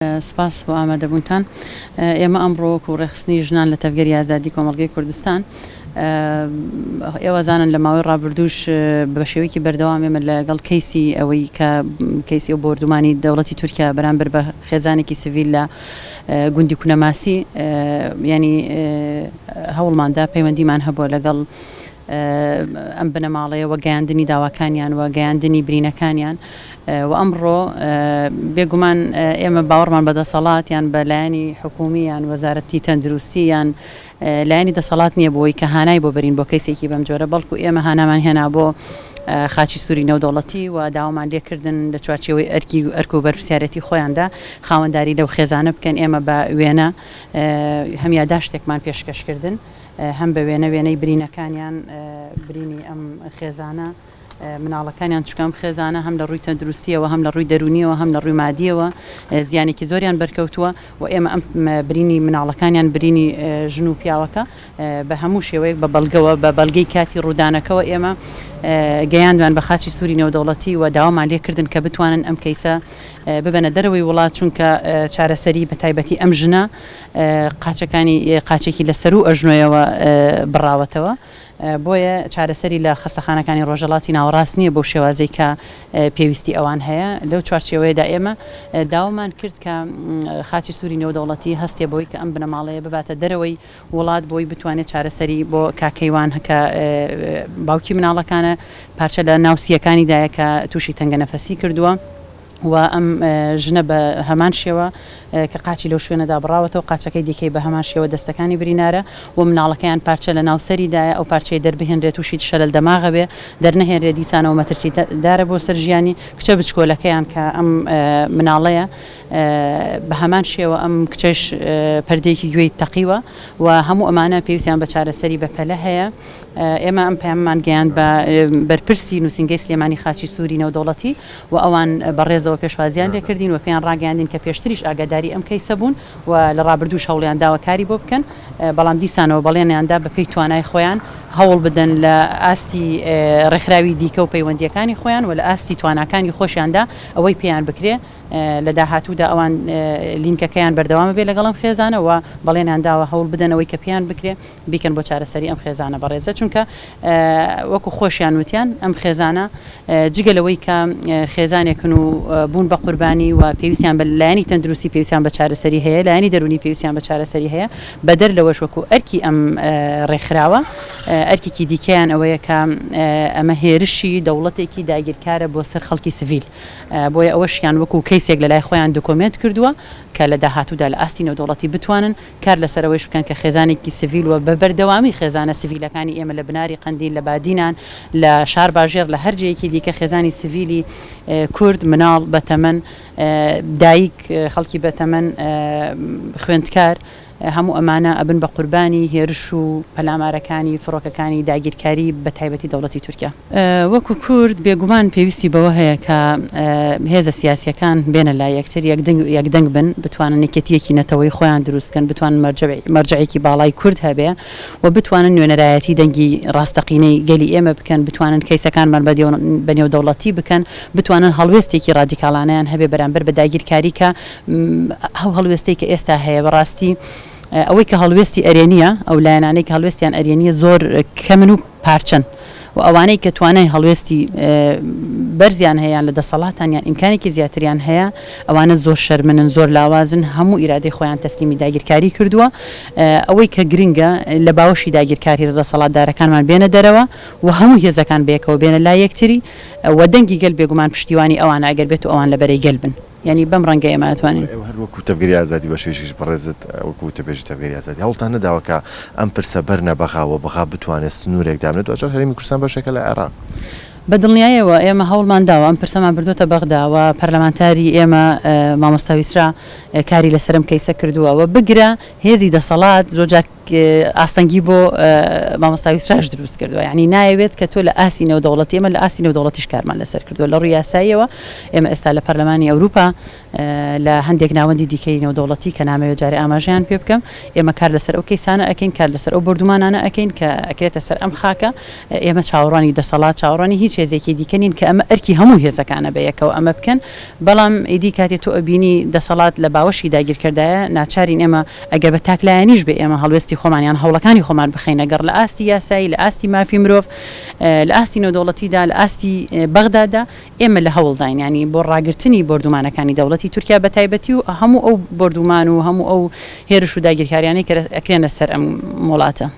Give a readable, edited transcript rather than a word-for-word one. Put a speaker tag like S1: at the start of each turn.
S1: سپاس بۆ ئامادەبوونتان. ئێمە ئەمڕۆ وەکوو ڕێکخستنی ژنان لە تەڤگەری ئازادی کۆمەڵگەی کوردستان ئێوە زانن لە ماوەی ڕابردووش بە شێوەیەکی بەردەوام ئێمە لەگەڵ کەیسی ئەوەی کە کەیسی ئەو بۆردومانی دەوڵەتی تورکیا بەرامبەر بە خێزانێکی سڤیل لە گوندی کونەماسی یانی هەوڵماندا پەیوەندیمان هەبووە لەگەڵ ئەم بنەماڵەیە و گەیاندنی داواکانیان و گەیاندنی برینەکانیان و ئەمڕۆ بێگومان ئێمە باوەڕمان بە دەسەڵات یان بە لایەنی حکومی یان وەزارەتی تەندروستی یان لایەنی دەسەڵات نییە بۆی کە هانای بۆ بەرین بۆ کەیسێکی بەم جۆرە بەڵکو ئێمە هانامان هێنا بۆ خاچی سووری نێودەوڵەتی و داوامان لێکردن لە چوارچێوەی ئەرکی ئەرک و بەرپرسیارەتی خۆیاندا خاوەنداری لەو خێزانە بکەن ئێمە بە وێنە هەم یاداشتێکمان پێشکەشکردن هەم بە وێنە وێنەی برینەکانیان برینی ئەم خێزانە مناڵەکانیان چونکە ئەم خێزانە هەم لە ڕووی تەندروستیەوە هەم لە ڕووی دەروونیەوە هەم لە ڕووی مادیەوە زیانێکی زۆریان بەرکەوتووە و ئێمە ئەم برینی مناڵەکانیان برینی ژن و پیاوەکە بە هەموو شێوەیەک بە بەڵگەوە بە بەڵگەی کاتی ڕوودانەکەوە ئێمە گەیاندمان بە خاچی سووری نێودەوڵەتی و داوامان لێکردن کە بتوانن ئەم کەیسە ببەنە دەرەوەی وڵات چونکە چارەسەری بە تایبەتی ئەم ژنە قاچەکانی قاچێکی لە سەروو ئەژنۆیەوە بڕاوەتەوە، بۆیە چارەسەری لە خەستەخانەکانی ڕۆژهەڵاتی ناوەڕاست نییە بەو شێوازەی کە پێویستی ئەوان هەیە. لەو چوارچێوەیەدا ئێمە داوامان کرد کە خاچی سووری نێودەوڵەتی هەستێ بەوەی کە ئەم بنەماڵەیە بباتە دەرەوەی وڵات بۆی بتوانێت چارەسەری بۆ کاک کەیوان کە باوکی مناڵەکانە پارچە لە ناو سییەکانیدایە کە تووشی تەنگەنەفەسی کردووە. و ئەم ژنە بە هەمان شێوە کە قاچی لەو شوێنەدا بڕاوەتەوە قاچەکەی دیکەی بە هەمان شێوە دەستەکانی برینارە و مناڵەکەیان پارچە لە ناو سەری دایە ئەو پارچەی دەربهێنرێ تووشی شەلەل دەماغە بێ دەرنەهێنرێ دیسانەوە مەترسی دارە بۆ سەر ژیانی کچە بچکۆلەکەیان کە ئەم مناڵەیە بە هەمان شێوە ئەم کچەش پەردەیەکی گوێی تەقیوە و هەموو ئەمانە پێویستیان بە چارەسەری بەپەلە هەیە. ئێمە ئەم پەیامەمان گەیاند بە بەرپرسی نووسینگەی سلێمانی خاچی سووری نێودەوڵەتی و ئەوان بە ڕێزەوە پێشوازییان لێکردین و پێیان ڕاگەیاندین کە پێشتریش ئاگاداری ئەم کەیسە بوون و لە ڕابردووش هەوڵیان داوە کاری بۆ بکەن، بەڵام دیسانەوە بەڵێنیان دا بەپێی توانای خۆیان هەوڵ بدەن لە ئاستی ڕێکخراوی دیکە و پەیوەندییەکانی خۆیان و لە ئاستی تواناکانی خۆشیاندا ئەوەی پێیان بکرێ لە داهاتوودا ئەوان لینکەکەیان بەردەوام بێ لەگەڵ ئەم خێزانە و بەڵێنیان داوە هەوڵ بدەن ئەوەی کە پێیان بکرێ بیکەن بۆ چارەسەری ئەم خێزانە بەڕێزە چونکە وەکو خۆشیان وتیان ئەم خێزانە جگە لەوەی کە خێزانێکن و بوون بە قوربانی و پێویستیان بە لایەنی تەندروستی پێویستیان بە چارەسەری هەیە لایەنی دەروونی پێویستیان بە چارەسەری هەیە بەدەر لەوەش وەکو ئەرکی ئەم ڕێکخراوە ئەرکێکی دیکەیان ئەوەیە کە ئەمە هێرشی دەوڵەتێکی داگیرکارە بۆ سەر خەڵکی سڤیل بۆیە ئەوەشیان وەکو کەیسێک لەلای خۆیان دۆکۆمێنت کردووە کە لە داهاتوودا لە ئاستی نێودەوڵەتی بتوانن کار لەسەر ئەوەیش بکەن کە خێزانێکی سڤیل و بە بەردەوامی خێزانە سڤیلەکانی ئێمە لە بناری قەندیل، لە بادینان، لە شارباژێڕ، لە هەر جێیەکی دیکە خێزانی سڤیلی کورد، مناڵ، بەتەمەن، دایک، خەڵکی بەتەمەن، خوێندکار، هەموو ئەمانە ئەبن بە قوربانی هێرش و پەلامارەکانی فڕۆکەکانی داگیرکاری بە تایبەتی دەوڵەتی تورکیا. وەکو کورد بێگومان پێویستی بەوە هەیە کە هێزە سیاسییەکان بێنە لای یەکتر، یەکدەنگ بن، بتوانن یەکێتییەکی نەتەوەیی خۆیان دروست بکەن، بتوانن مەرجەعێکی باڵای کورد هەبێ و بتوانن نوێنەرایەتی دەنگی ڕاستەقینەی گەلی ئێمە بکەن، بتوانن کەیسەکانمان بە نێودەوڵەتی بکەن، بتوانن هەڵوێستێکی ڕادیکاڵانەیان هەبێ بەرامبەر بە داگیرکاری کە ئەو هەڵوێستەی کە ئێستا هەیە بەڕاستی ئەوەی کە هەڵوێستی ئەرێنییە، ئەو لایەنانەی کە هەڵوێستیان ئەرێنییە زۆر کەمن و پارچەن و ئەوانەی کە توانای هەڵوێستی بەرزیان هەیە یان لە دەسەڵاتان یان ئیمکانێکی زیاتریان هەیە ئەوانە زۆر شەرمنن زۆر لاوازن هەموو ئیرادەی خۆیان تەسلیمی داگیرکاری کردووە ئەوەی کە گرنگە لە باوەشی داگیرکار هێزە دەسەڵاتدارەکانمان بێنە دەرەوە و هەموو هێزەکان بەیەکەوە بێنە لای یەکتری و دەنگی گەل بێگومان پشتیوانی ئەوانە ئەگەر بێتو ئەوان لە بەرەی گەل بن. یانی بەم ڕەنگە ئێمە ئەتوانین.
S2: ئێوە هەر وەکوو تەڤگەری ئازادی بە شێوەیەکیش بەڕێزت وەکوو وتەبێژی تەڤگەری ئازادی هەوڵتان نەداوە کە ئەم پرسە بەرنە بەغا و بەغا بتوانێت سنوورێک دابنێت دواجار هەرێمی کوردستان بەشێکە لە عێراق.
S1: بە دڵنیایەوە ئێمە هەوڵمان داوە ئەم پرسەمان بردۆتە بەغدا و پەرلەمانتاری ئێمە مامۆستا ویسرا کاری لەسەر ئەم کەیسە کردووە و بگرە هێزی دەسەڵات زۆرجار ئاستەنگی بۆ مامۆستا ویسراش دروست کردووە یانی نایەوێت کە تۆ لە ئاستی نێودەوڵەتی ئێمە لە ئاستی نێودەوڵەتیش کارمان لەسەر کردووە لە ڕووی یاساییەوە ئێمە ئێستا لە پەرلەمانی ئەوروپا لە هەندێک ناوەندی دیکەی نێودەوڵەتی کە نامەوێت جارێ ئاماژەیان پێ بکەم ئێمە کار لەسەر ئەو کەیسانە ئەکەین کار لەسەر ئەو بۆردومانانە ئەکەین کە ئەکرێتە سەر ئەم خاکە ئێمە چاوەڕوانی دەسەڵات چاوەڕوانی هیچ. هێزێکی دیکە نین کە ئەمە ئەرکی هەموو هێزەکانە بە یەکەوە ئەمە بکەن، بەڵام ئیدی کاتێ تۆ ئەبینی دەسەڵات لە باوەشی داگیرکەردایە ناچارین ئێمە ئەگەر بە تاکلایەنیش بێ ئێمە هەڵوێستی خۆمان یان هەوڵەکانی خۆمان بخەینە گەڕ لە ئاستی یاسایی لە ئاستی مافی مرۆڤ لە ئاستی نێودەوڵەتیدا لە ئاستی بەغدادا ئێمە لە هەوڵداین یانی بۆ ڕاگرتنی بۆردومانەکانی دەوڵەتی تورکیا بە تایبەتی و هەموو ئەو بۆردومان و هەموو ئەو هێرش و داگیرکاریانەی کە ئەکرێنە سەر ئەم وڵاتە.